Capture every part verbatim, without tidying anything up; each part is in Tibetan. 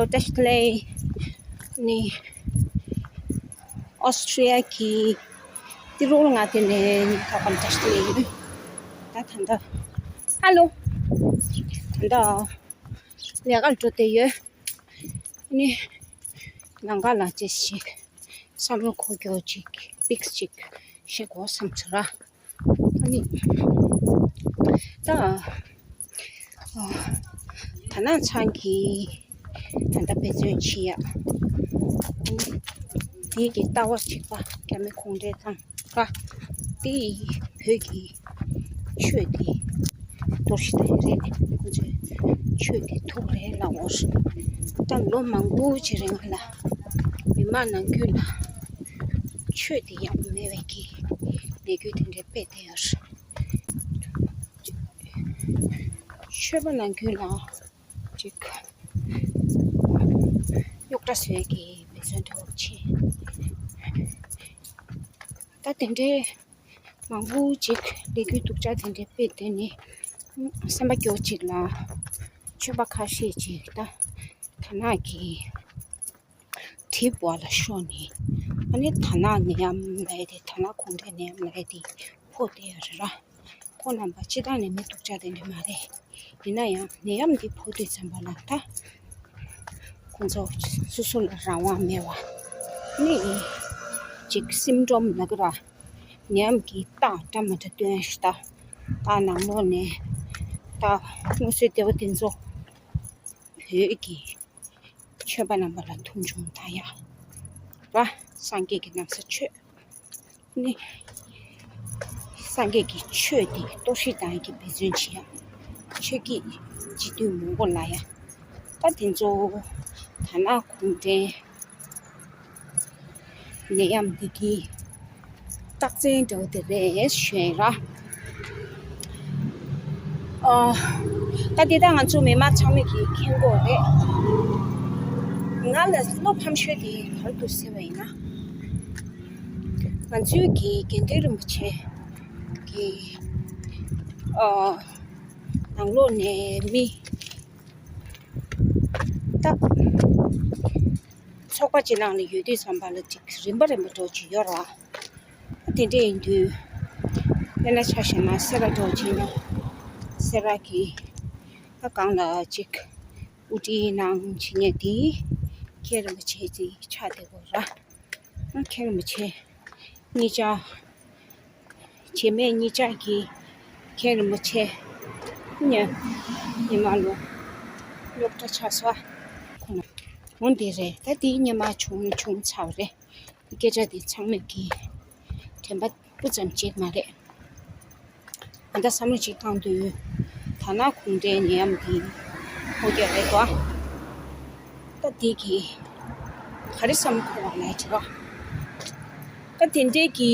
བཀྲ་ཤིས་བདེ་ལེགས། ནི་ཨོ་སི་ཊི་རི་ཡ་གི་ཏི་རུ་ལ་ང་དེ་ནས་ཐོག་ཁམས་བཀྲ་ཤིས་བདེ་ལེགས་ཡིན། ད་ད་ལྟ་ཧ་ལོ། ད་ལྟ་ལས་ཀར་འགྲོ་བསྡད་ཡོད། ནི་ལམ་ཁ་ལ་ཅི་ཞིག་བསམ་བློ་འཁོར་རྒྱུ་ཅིག་པིག་ཅིག་བཞེས་དགོས་བསམ་ཚར། ཨ་ནི་ད་ཨ་ད་ནང་ཚང་གི་ད་ལྟ་འབད་བརྩོན་བྱེད་ཡ། ཨ་ནི་དེའི་གི་ལྟ་བ་གཅིག་པ་རྒྱ་མི་གུང་ཁྲན་ཏང་པ་དེ་ཡི་བོད་ཀྱི་ཆོས་དེ་གཏོར་བཤིག་བཏང་ཡ་རེད། ཁོང་ཚོའི་ཆོས་དེ་ཐུག་རེད་ལབ་འོ། ད་ལོ་མང་པོ་ཅིག་རིང་ལ་མི་མང་ནང་ཁུལ་ལ་ཆོས་དེ་ཡག་པོ་མེད་པའི་གི་ལས་འགུལ་དེ་འདྲ་སྤེལ་བསྡད་ཡོད་རེད། ཆོས་པ་ནང་ཁུལ་ལ་ཅིག་རྙོག་དྲ་བཟོ་ཡ་གི་འབད་བརྩོན་འདྲ་བོ་བྱེད། ད་དེ་འདྲའི་མང་པོ་ཅིག་ལས་འགུལ་སྡུག་ཅག་དེ་འདྲའི་སྤེལ་བསྡད་ནས་སེམས་པ་སྐྱོ་ཅིག་ལ་ཆོས་པ་ཁ་ཤས་ཅིག་ད་ད་ནག་གི་གྲིབ་བ་ལ་ཤོར་ནས་ཨ་ནི་ད་ནག་ནད་ཡམས་ལབ་ཡ་དེ་ད་ནག་གུང་ཁྲན་ནད་ཡམས་ལབ་ཡ་དེ་ཕོག་བསྡད་ཡོད་རེད་ར། ཁོང་རྣམ་པ་སྤྱིར་བཏང་ནས་མི་སྡུག་ཅག་དེ་འདྲ་མ་རེད། ཡིན་ན་ཡང་ནད་ཡམས་འདི་ཕོག་དུས་ཙམ་པ་ལ་ད་ཁོང་ཚོ་སོ་སོ་ལ་རང་དབང་མེད་པ་ནི་ཅིག་སིམ་ཊོམ་ལབ་ཀྱི་ར། ནད་ཡམས་ཀྱི་རྟགས་འདྲ་མི་འདྲ་སྟོན་ཞིག་ད་ད་ནང་ལོགས་ནས་ད་སྔོན་སྲོལ་ལྟེ་བ་དེ་ཚོ་བོད་ཀྱི་ཆོས་པ་རྣམ་པ་ལ་མཐོང་ཆུང་བཏང་ཡ་ར། སངས་རྒྱས་ཀྱི་ན་བཟའ་མཆོད་ནི། སངས་རྒྱས་ཀྱི་ཆོས་དེ་གཏོར་བཤིག་བཏང་ཡ་གི་འབད་བརྩོན་བྱེད་ཡ། ཆོས་ཀྱི་སྤྱི་འཐུས་མང་པོ་ལ་ཡ། ད་དེ་ཚོ་ད་ནག་གུང་ཁྲན་ནད་ཡམས་འདི་གི་རྟགས་མཚན་འདྲ་བོ་དེ་རེད་ཞུ་ཡ་ཡིན་ར། ཨ། ད་འདི་ད་ང་ཚོ་མི་མང་ཚང་མས་ཀྱིས་མཁྱེན་གྱི་ཡོད་རེད། ང་ལ་བློ་ཕམ་ཤོས་དེ་ག་རེ་འདུག་ཟེར་བ་ཡིན་ན། ང་ཚོའི་གི་དགེ་འདུན་རིན་པོ་ཆེ་གི་ཨ་ནང་ལོགས་ནས་མི་ད་ཚོགས་པ་ཅིག་ནང་ལ་ཡོད་དུས་ཙམ་པ་ལ་ཅིག་རིམ་པ་རིམ་པ་འགྲོ་ཅིག་ཡོད་ར། དེ་འདྲ་ཡིན་དུས་དཔེར་ན་ཆ་བཞག་ན་སེ་ར་འགྲོ་ཅིག་ཡིན་ན་སེ་ར་གི་ད་གང་ལ་ཅིག་དབུ་ཁྲིད་གནང་བྱེད་མཁན་དེ་མཁན་རིན་པོ་ཆེ་ཅིག་ཆགས་བསྡད་ཡོད་ར། མཁན་རིན་པོ་ཆེ་གཉིས་ཆ། བྱེ་མའི་གཉིས་ཆ་གི་མཁན་རིན་པོ་ཆེ་ཉ་ཉི་མ་ལོ་རྙོག་དྲ་ཆགས་སོ། ཁོ་ན་འོན་ཏེ་རེད། ད་དེའི་སྔོན་མ་བྱུང་བྱུང་ཚར་བ་རེད། སྐད་ཆ་དེ་ཚང་མས་ཀྱི་དྲན་པ་སྤུ་ཙམ་བརྗེད་མ་རེད། ཨ་ད་བསམ་བློ་ཅིག་བཏང་དུས་ད་ནག་གུང་ཁྲན་ནད་ཡམས་འདི་ཕོག་རྒྱུ་རེད་པ། ད་འདི་གི་ག་རེ་བསམ་གོ་བ་ལས་བྱེད་པ། ད་དེ་འདྲའི་གི་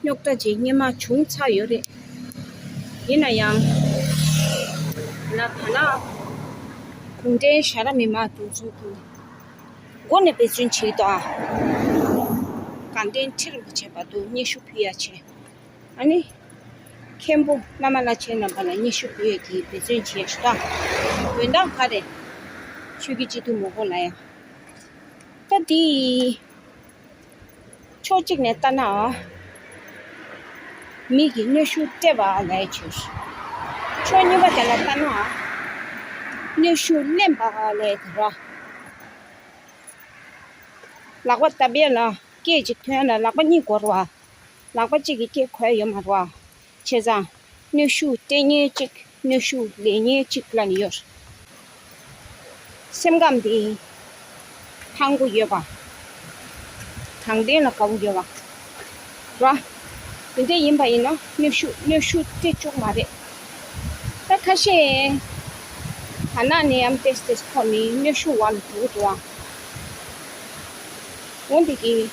རྙོག་དྲ་ཅིག་སྔོན་མ་བྱུང་ཚར་ཡོད་རེད། ཡིན་ན་ཡང་ན་ད་ནག་གུང་ཁྲན་ཞྭ་དྲག་མི་མང་དེ་ཚོ་གི་མགོ་ནས་འབད་བརྩོན་བྱེད་དོ། ཨ་དགའ་ལྡན་ཁྲི་རིན་པོ་ཆེ་བར་དུ་སྙན་ཞུ་ཕུལ་ཡ་བྱས། ཨ་ནི། མཁན་པོ་བླ་མ་བླ་ཆེན་རྣམ་པ་ལ་སྙན་ཞུ་ཕུལ་ཡས་ཀྱི་འབད་བརྩོན་བྱས་ཤག་འོན་ཏང་ག་རེ། ཆོས་ཀྱི་སྤྱི་འཐུས་མང་པོ་ལ་ཡང་། ད་འདི། ཕྱོགས་གཅིག་ནས་ལྟ་ན། མི་གི་གནོན་ཤུགས་སྤྲད་པ་ལས་བྱས། ཕྱོགས་གཉིས་པ་དེ་ལ་ལྟ་ན། གནོན་ཤུགས་ལེན་པ་ལས་དེ་ར། ལག་པ་བརྡབ་ཡས་ལ་སྐད་ཅིག་ཐོན་ཡས་ལ་ལག་པ་གཉིས་འགོར་བ། ལག་པ་གཅིག་གིས་སྐད་གོ་ཡས་ཡོད་མ་རེད་བ། བྱས་ཙང་གནོན་ཤུགས་སྤྲད་མཁན་གཅིག་གནོན་ཤུགས་ལེན་མཁན་གཅིག་ལབ་ནས་ཡོད། སེམས་ཁམས་དེ་ཐང་པོ་ཡོད་པ། དྲང་བདེན་ལ་དགའ་པོ་ཡོད་པ། ར། དེ་འདྲ་ཡིན་པ་ཡིན་ན་གནོན་ཤུགས་གནོན་ཤུགས་སྤྲད་བཅུག་མ་རེད། ད་ཁ་ཤས་ད་ནག་ནད་ཡམས་ཏེས་ཏེས་ཕོག་ནས་གནོན་ཤུགས་བར་ལ་འགྲོ་གི་འདུག་ཨ། འོན་ཏེ་གི།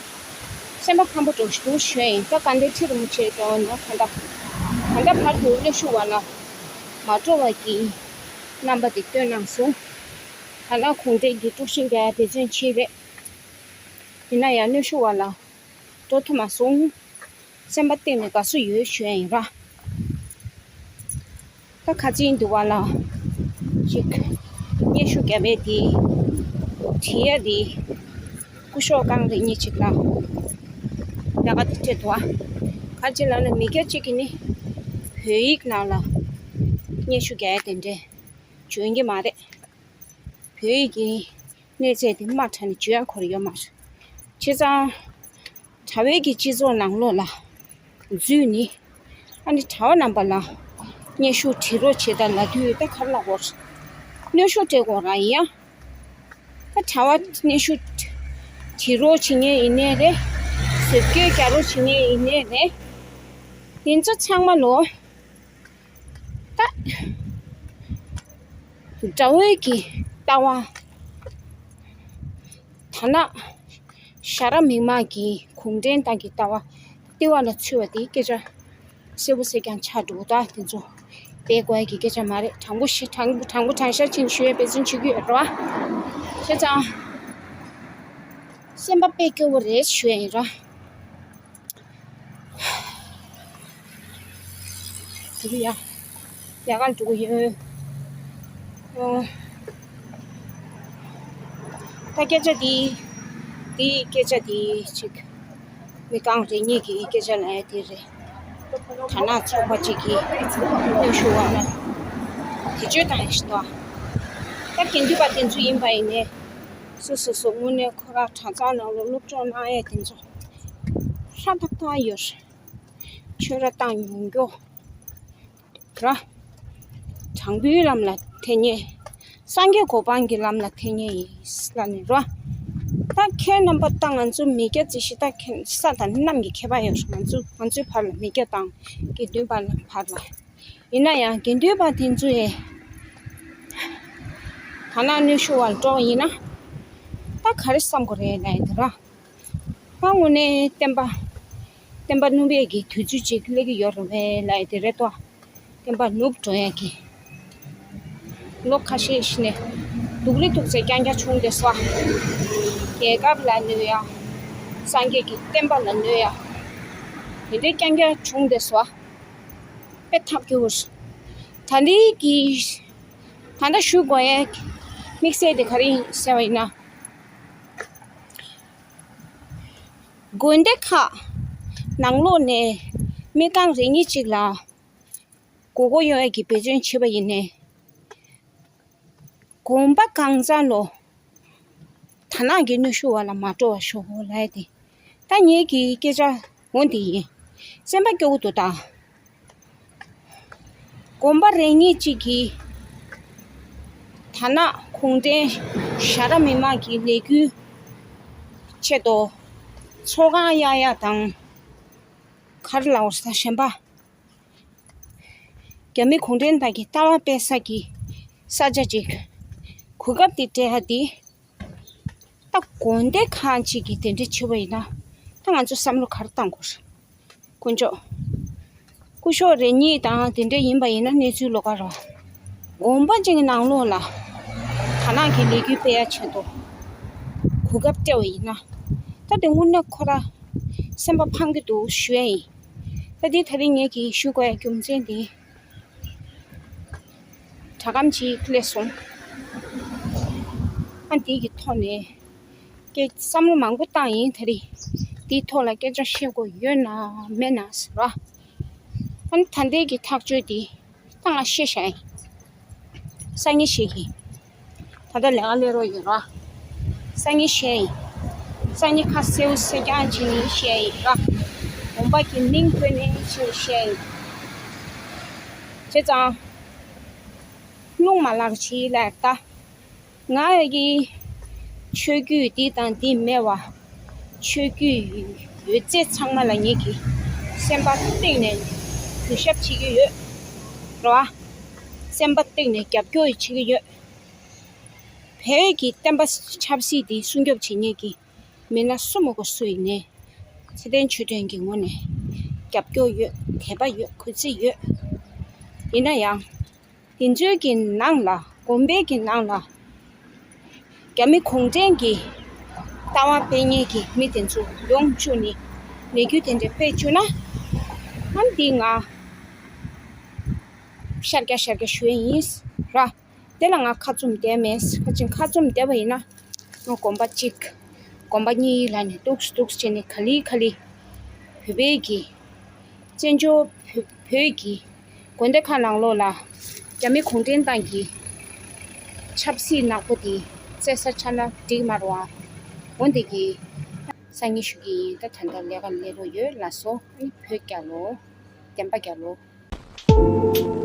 སེམས་པ་ཕམ་པོ་འགྲོ་ཞིག་འདུག་ཞུ་ཡ་ཡིན། ད་དགའ་ལྡན་ཁྲི་རིན་པོ་ཆེ་དང་ན་ད་ལྟ་ད་ལྟ་བར་དུ་གནོན་ཤུགས་བར་ལ་མ་འགྲོ་བ་གི་རྣམ་པ་དེ་སྟོན་གནང་སོང་། ད་ལྟ་གུང་ཁྲན་གྱི་དཀྲུག་ཤིང་རྒྱག་ཡ་འབད་བརྩོན་བྱས་རེད། ཡིན་ན་ཡང་གནོན་ཤུགས་བར་ལ་འགྲོ་ཐུབ་མ་སོང་། སེམས་པ་གཏིང་ནས་དགའ་བསུ་ཡོད་ཞུ་ཡ་ཡིན་ར། ད་ཁ་ཚིག་འདི་བ་ལ་ཅིག་སྙན་ཞུ་རྒྱབ་པའི་དེ་ བྲིས་ཡ་དེ་སྐུ་ཞབས་རྐང་རེ་གཉིས་ཅིག་ལ་ལས་ཀ་དེ་སྤྲད་འདུག་ཨ། ག་ཅི་ལབ་ན་མི་སྐྱ་གཅིག་གིས་ནི་བོད་ཡིག་ནང་ལ་སྙན་ཞུ་རྒྱག་ཡ་དེ་འདྲས་འཇོན་གྱི་མ་རེད། བོད་ཡིག་གི་གནས་ཚད་དེ་དམའ་དྲགས་ནས་འཇོན་ཡ་ཁོ་རང་ཡོད་མ་རེད། བྱས་ཙང་། དྲ་བའི་གི་སྤྱི་ཚོགས་ནང་ལོགས་ལ་འཛུལ་ནི། ཨ་ནི་གྲྭ་པ་རྣམ་པ་ལ་སྙན་ཞུ་བྲིས་རོགས་བྱེད་དང་ལབ་དུས་ད་ག་རེ་ལབ་དགོས་རེད། གནོན་ཤུགས་སྤྲད་དགོས་རང་ཡིན་ཡ། ད་གྲྭ་པ་སྙན་ཞུ་བྲིས་རོགས་བྱེད་མཁན་ཡིན་ནའི་རེད། ཟབ་སྐྱོར་རྒྱག་རོགས་བྱེད་མཁན་ཡིན་ནའི་རེད། དེ་ཚོ་ཚང་མ་ལོ། ད། དགྲ་བོའི་གི་ལྟ་བ། ཐ་ན། ཤ་ར་མིག་དམར་གྱི་གུང་ཁྲན་ཏང་གི་ལྟ་བ་ལྟེ་བ་ལ་ཚུད་པ་དེ་སྐད་ཆ་གསལ་པོ་གསལ་རྐྱང་ཆགས་འགྲོ་གི། ད་དེ་ཚོ་སྤེལ་དགོས་ཀྱི་སྐད་ཆ་མ་རེད། དྲང་པོ་ཞིག་དྲང་དྲང་པོ་དྲང་བཞག་ཅིག་ཞུ་ཡས་འབད་བརྩོན་བྱེད་ཀྱི་ཡོད་རེད་བ། བྱས་ཙང་། སེམས་པ་དཔེ་སྐྱོ་བོ་རེད་ཞུ་ཡས་ཡིན་ར། འགྲོ་གི་ཡ། ཡ་གར་འགྲོ་གི་ཡོད། ཨོ། ད་སྐད་ཆ་འདི། འདི་སྐད་ཆ་འདི་ཅིག་མི་རྐང་རེ་གཉིས་ཀྱི་སྐད་ཆ་ལབ་ཡ་དེ་རེད། དར་ནག་ཚོགས་པ་ཅིག་གི་གནོན་ཤུགས་འོག་ལ་བེད་སྤྱོད་བཏང་ཡ་ཞིག་འདུག་ད་དགེ་འདུན་པ་དེ་ཚོ་ཡིན་པ་ཡིན་ནའི། སོ་སོ་སོ་དངོས་གནས་ཁོ་རང་གྲྭ་ཚང་ནང་ལ་སློབ་སྦྱོང་གནང་ཡས་དེ་ཚོ་ཧྲ་ཏག་ཏག་ཡོད་རེད། ཆོས་ར་བཏང་མྱོང་རྒྱུ་ར། དྲང་པོའི་ལམ་ལ་འཐེན་མཁན། སངས་རྒྱས་གོ་འཕང་གི་ལམ་ལ་འཐེན་མཁན་ཡིན་ལབ་ནས་ར། ད་ཁྱེད་རྣམ་པ་ད་ང་ཚོ་མི་སྐྱ་རྩིས་གཞི་ད་ཁྱེད་ས་དང་གནམ་གྱི་ཁྱད་པར་ཡོད་རེད། ང་ཚོ་ང་ཚོའི་བར་ལ་མི་སྐྱ་དང་དགེ་འདུན་པ་ལ་བར་ལ། ཡིན་ན་ཡང་དགེ་འདུན་པ་དེ་ཚོ་ཡས་དར་ནག་གནོན་ཤུགས་འོག་ལ་འགྲོ་བ་ཡིན་ན། ད་ག་རེ་བསམ་དགོས་རེད་ལབ་ཡ་དེ་ར། ད་དངོས་གནས་བསྟན་པ། བསྟན་པ་ནུབ་ཡས་ཀྱི་དུས་ཚོད་ཅིག་སླེབས་ཀྱི་ཡོད་རེད་པས་ལབ་ཡ་དེ་རེད་དོ། བསྟན་པ་ནུབ་འགྲོ་ཡས་ཀྱི། ལོ་ཁ་ཤས་ཤིག་ནས་སྡུག་རུ་སྡུག་ཚད་རྐྱང་རྐྱང་བྱུང་བསྡད་སོང་། རྒྱལ་ཁབ་ལ་གནོད་ཡ། སངས་རྒྱས་ཀྱི་བསྟན་པ་ལ་གནོད་ཡ། དེ་འདྲའི་རྐྱང་རྐྱང་བྱུང་བསྡད་སོང་། དཔེ་ཐབས་སྐྱོ་བོ་རེད། ད་འདི་གི། ད་ལྟ་ཞུ་དགོས་ཡས་དམིགས་བསལ་དེ་ག་རེ་ཡིན་ཟེར་བ་ཡིན་ན། དགོན་སྡེ་ཁག་ནང་ལོགས་ནས་མི་རྐང་རེ་གཉིས་ཅིག་ལ་མགོ་སྐོར་གཡོག་ཡས་ཀྱི་འབད་བརྩོན་བྱེད་པ་ཡིན་ནའི། དགོན་པ་གང་ཚང་ལོ། དར་ནག་གི་གནོན་ཤུགས་འོག་ལ་མ་འགྲོ་བ་ཤོག་ལབ་ཡ་དེ། ད་ངེད་ཀྱི་སྐད་ཆ་འོ་འདི་ཡིན། སེམས་པ་སྐྱོ་བོ་འདུག་ད། དགོན་པ་རེ་གཉིས་ཅིག་གིས་དར་ནག་གུང་ཁྲན་ཤ་ར་མིག་དམར་གྱི་ལས་འགུལ་ཆེད་དུ་ཚོགས་ཁང་གཡར་ཡ་དང་། ག་རེ་ལབ་དགོས་ས་གཞན་པ། རྒྱ་མི་གུང་ཁྲན་ཏང་གི་ལྟ་བ་སྤེལ་ས་གི་ས་ཆ་ཅིག་གོ་སྐབས་དེ་སྤྲད་ཡ་དེ། ད་དགོན་སྡེ་ཁག་ཅིག་གིས་དེ་འདྲ་བྱེད་པ་ཡིན་ན། ད་ང་ཚོ་བསམ་བློ་ག་རེ་གཏང་དགོས་རེད། དཀོན་མཆོག་སྐུ་ཞབས་རེ་གཉིས་དང་དེ་འདྲ་ཡིན་པ་ཡིན་ན་གནས་ཚུལ་ལོགས་ཀ་རེད། དགོན་པ་ཅིག་གི་ནང་ལོགས་ལ་དར་ནག་གི་ལས་འགུལ་སྤེལ་ཡ་ཆེད་དུ་གོ་སྐབས་སྤྲད་པ་ཡིན་ན། ད་དེ་དངོས་གནས་ཁོ་ར་སེམས་པ་ཕངས་ཀྱི་འདུག་ཞུ་ཡ་ཡིན། ད་དེ་དེ་རིང་ངེད་ཀྱིས་ཞུ་དགོས་ཡ་རྒྱུ་མཚན་དེ། དྲ་སྒམ་ཅིག་སླེབས་སོང་། ཨ་འདི་གི་ཐོག་ནས་སྐད་བསམ་བློ་མང་པོ་བཏང་ཡིན། དེ་རིང་འདིའི་ཐོག་ལ་སྐད་ཆ་བཤད་དགོས་ཡོད་ན་མེད་ན་ཟེར་བ། ཨ་ནི་ད་ལྟའི་གི་ཐག་གཅོད་འདི་ད་ང་བཤད་བཞག་ཡིན། སང་ཉིན་བཤད་གི། ད་ལྟ་ལས་ཀ་ལས་རོགས་ཡོད་ར། སང་ཉིན་བཤད་ཡིན། སང་ཉིན་ཁ་གསལ་པོ་གསལ་རྐྱང་བྱས་ནས་བཤད་ཡིན་ར། དགོན་པ་གི་མིང་བཀོད་ནས་བྱས་ནས་བཤད་ཡིན། བྱས་ཙང་། རླུང་མ་ལག་ཅིག་ལ་ད། ང་ཡི་ཆོས་བརྒྱུད་འདི་དང་འདི་མེད་པ། ཆོས་བརྒྱུད་ཡོད་ཚད་ཚང་མ་ལ་ངེད་ཀྱིས་སེམས་པ་གཏིང་ནས་གུས་ཞབས་བྱེད་ཀྱི་ཡོད། རེད་བ། སེམས་པ་གཏིང་ནས་རྒྱབ་སྐྱོར་བྱེད་ཀྱི་ཡོད། བོད་ཀྱི་བསྟན་པ་ཆབ་སྲིད་འདི་སྲུང་སྐྱོབ་བྱེད་མཁན་གྱི་མི་སྣ་སུ་མ་དགོས་སུ་ཡིན་ནའི། ཚེ་བརྟན་ཆོས་སྒྲོན་གྱི་ངོས་ནས་རྒྱབ་སྐྱོར་ཡོད། དད་པ་ཡོད། གུས་བརྩི་ཡོད། ཡིན་ན་ཡང་། དེ་ཚོའི་གི་ནང་ལ། དགོན་པའི་གི་ནང་ལ། རྒྱ་མི་གུང་ཁྲན་གྱི་ལྟ་བ་སྤེལ་མཁན་གྱི་མི་དེ་ཚོ་ཡོང་བཅུག་ནས་ལས་འགུལ་དེ་འདྲ་སྤེལ་བཅུག་ན། ཨ་འདི་ང་ཤར་རྒྱག་ཤར་རྒྱག་ཞུ་ཡ་ཡིན་ར། དེ་ལ་ང་ཁ་བཙུམ་བསྡད་མེད། ཁ་ཅིག་ཁ་བཙུམ་བསྡད་པ་ཡིན་ན། ང་གོམ་པ་གཅིག་གོམ་པ་གཉིས་ལ་ནི་ཏོག་ཙམ་ཏོག་ཙམ་བྱས་ནས་ག་ལེ་ག་ལེ་བོད་པའི་གི་བཙན་བྱོལ་བོད་བོད་ཀྱི་དགོན་སྡེ་ཁག་ནང་ལོགས་ལ་རྒྱ་མི་གུང་ཁྲན་ཏང་གི་ཆབ་སྲིད་ནག་པོ་དེ་བཙལ་ས་ཆགས་ན་འགྲིག་མ་རེད་བ། འོན་ཏེ་གི་སང་ཉིན་ཞུ་གི་ཡིན། ད་ད་ལྟ་ལས་ཀ་ལས་རོགས་ཡོད་ལ་སོ། ཨ་ནི་བོད་རྒྱལ་ལོ། བསྟན་པ་རྒྱལ་ལོ།